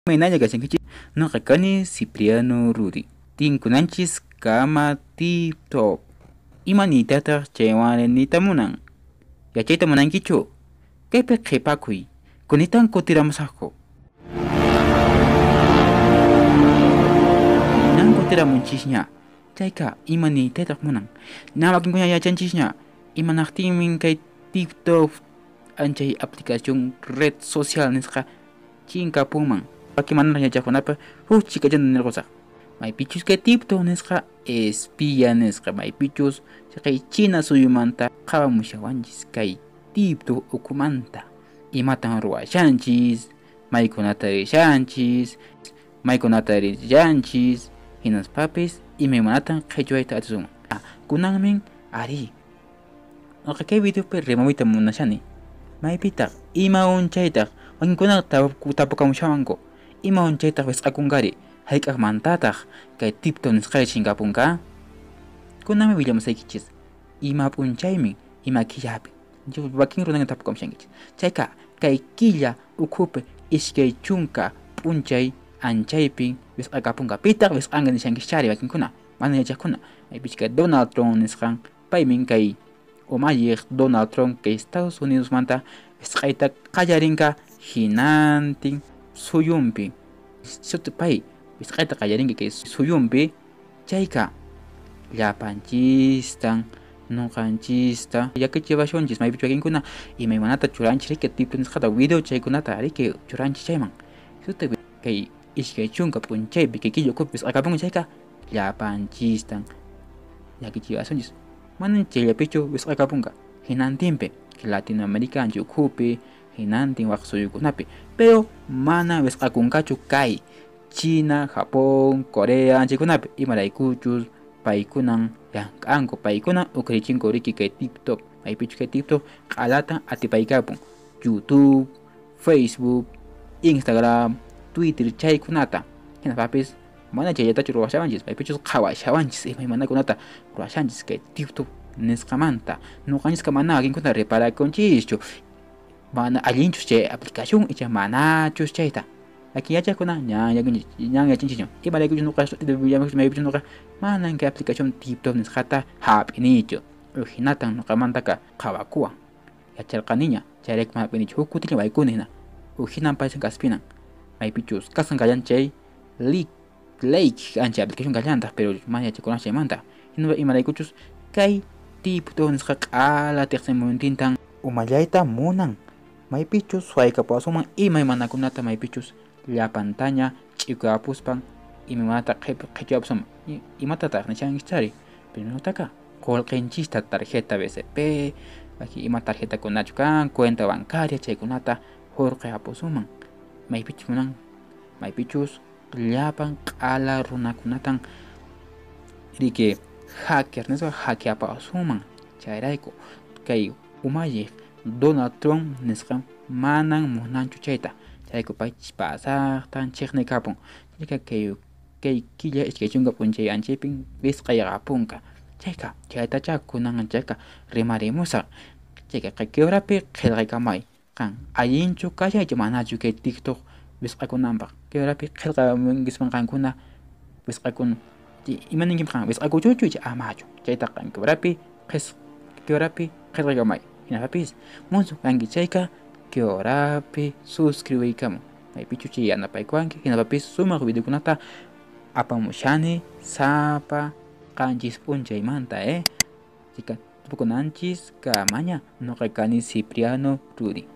Imaynalla kashankichis? Noqa kani Cipriano Rudi. Tinkunanchis kama TikTok. Ima niytataq chaywan niyta munan? Yachayta munankichu? Kaypi qhipakuy. Kunitan kutiramusaqku. Ñan kutiramunchisña. Chayka ima niytataq munan? Ña wakinkuna yachanchisña. Imanaqtinmi kay TikTok anchay aplicación red social nisqa chinkapunman. Wakin manaraq yachaqkunapaq huk chikachanta nirqusaq. Maypichus kay TikTok nisqa espía nisqa, maypichus kay China suyumanta qhawamushawanchis kay TikTok ukhumanta. Imatan ruwashanchis, maykunata rishanchis, maykunata rishanchis, hinaspapis imaymanatan qhichwayta atisunman. Kunanmin ari noqa kay videopi rimamuyta munashani. Maypitaq ima unchaytaq wakinkuna tapukamushawanku. Ima unchaytaq wisq'akunkari, hayk'aqmantataq kay TikTok nisqari chinkapunka? Kunanmi willamusaykichis ima p'unchaymi, ima killapi. Wakin runakuna tapukamushankichis. Chayka kay killa ukhupi 20 p'unchay anchaypi wisq'akapunka. Pitaq wisq'anka nishankichari wakinkuna, mana yachaqkuna. Maypichus kay Donald Trump nisqan, paymin kay umalliq Donald Trump kay Estados Unidos manta wisq'ayta qallarinka hinantin suyunpi. Suti pay wisq'ayta qallarinka kay suyunpi, chayka llapanchistan nuqanchista llakichiwashunchis. Maypichus wakinkuna imaymanata churanchis riki TikTok nisqata video chaykunata riki churanchis chayman. Suti kay 20 p'unchaypi kay killa ukhupi wisq'akapunka chayka llapanchistan llakichiwasunchis. Manan chayllapichu wisq'akapunka hinantinpi Latinoamérica ancha ukhupi hinantin waq suyukunapi, pero mana wisq'akunkachu kay China, Japón, Corea anchaykunapi. Imaraykuchus paykunan llank'anku, paykunan uqrichinku riki kay TikTok. Maypichus kay TikTok q'alatan atipaykapun YouTube, Facebook, Instagram, Twitter chaykunata. Hinaspapis mana chayllatachu ruwashawanchis, maypichus qhawashawanchis imaymanakunata ruwashanchis kay TikTok nisqamanta. Nuqanchisqa mana wakinkuna reparakunchischu mana allinchus chay aplicación icha manachus chayta. Wakin yachaqkuna ñan yachanchisña. Imaraykuchus nuqa maypichus nuqa manan kay aplicación TikTok nisqata hap'inichu. Uhinatan nuqamantaka qhawakuwan. Yacharqaniña chayrayku mana hap'inichu. Huk kutilla waykuni hina. Uhinan paysan kaspinan. Maypichus kasqan kallan chay Lake ancha aplicación kallantaq, pero mana yachakunaq chaymanta. Imaraykuchus kay TikTok nisqa q'ala tiqsimuynintintan umallayta munan. Maypichus suwaykapuwasunman imaymanakunata, maypichus llapantaña ch'ikuyapuspan imaymanata qhichwapusunman. Imatataq nishankichari? Primerotaka qullqinchista tarjeta BCP, ima tarjetakunachu kan, cuenta bancaria chaykunata hurqayapusunman. Maypichus munan, maypichus llapan q'ala runakunatan riki hacker nisqa hackeapasunman. Chayrayku kay umalliq Donald Trump nisqa manan munanchu chayta. Chayrayku pay pasaqtan chiqnikapun. Chayka kay killa 20 p'unchay anchaypin wisq'ayqapunka. Chayka chaytacha kunan chayka rimarimusaq. Chayka kay horapi qillqaykamay qan allinchu kashanchu manachu kay TikTok wisq'akunanpaq. Kay horapi qillqamunkisman qankuna wisq'akun. Ima ninkim qan wisq'akuchunchu icha amachu. Chayta qan kay horapi qillqaykamay. Hinapapis musuq kanki chayka kay horapi suscribiykamun. Maypichus chay yanapaykuwanki. Hinapapis sumaq videokunata apamushani sapa 7 p'unchaymanta, Chayka tupukunanchis kamaña. Nuqa kani Cipriano Rudi.